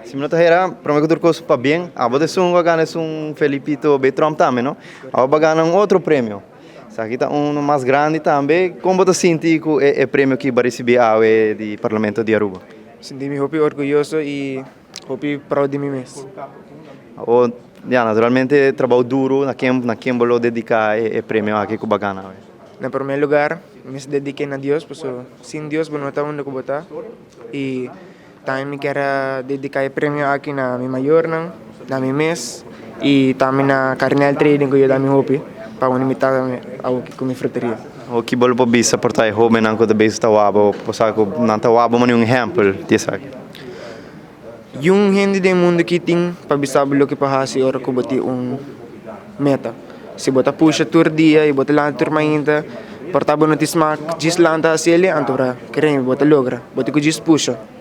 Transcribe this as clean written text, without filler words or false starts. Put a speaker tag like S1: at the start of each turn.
S1: Si mi no ta hera, prome ku tur kos pabien, abo ta esun ku a gana esun Felipito B. Tromp tambe, no? Abo a gana un otro premio. Esaki ta uno mas grandi tambe. Kon bo ta sinti ku e premio ki bo a risibi awe di Parlamento di Aruba?
S2: Sinti mi hopi orguyoso i hopi proud di mi mes.
S1: Abo, ya, naturalmente trabou duru, na ken na ken bo lo dediká e premio aki ku bo a gana awe?
S2: Na promé lugar, mi mester dediké na Dios, pasobra sin Dios bo no ta unda ku bo ta i. Tambe mi kier a dedica e premio aki na mi mayornan, na mi mes y tambe na Carnel Trading cu yuda mi hopi pa unda mi ta awoki cu mi fruteria.
S1: Hoki bo lo por bisa por ta e hobennan cu ta bezig ta wak bo sa cu nan ta wak bo manera un ehempel di esaki?
S2: Yun hende den mundo aki tin pa bisa bo loke pa haci ora cu bo tin un meta. Si bo ta pusha tur dia y bo ta lanta tur mainta por ta bo no tin smak djis lanta haci el'e anto kere bo ta logra bo tin cu djis pusha.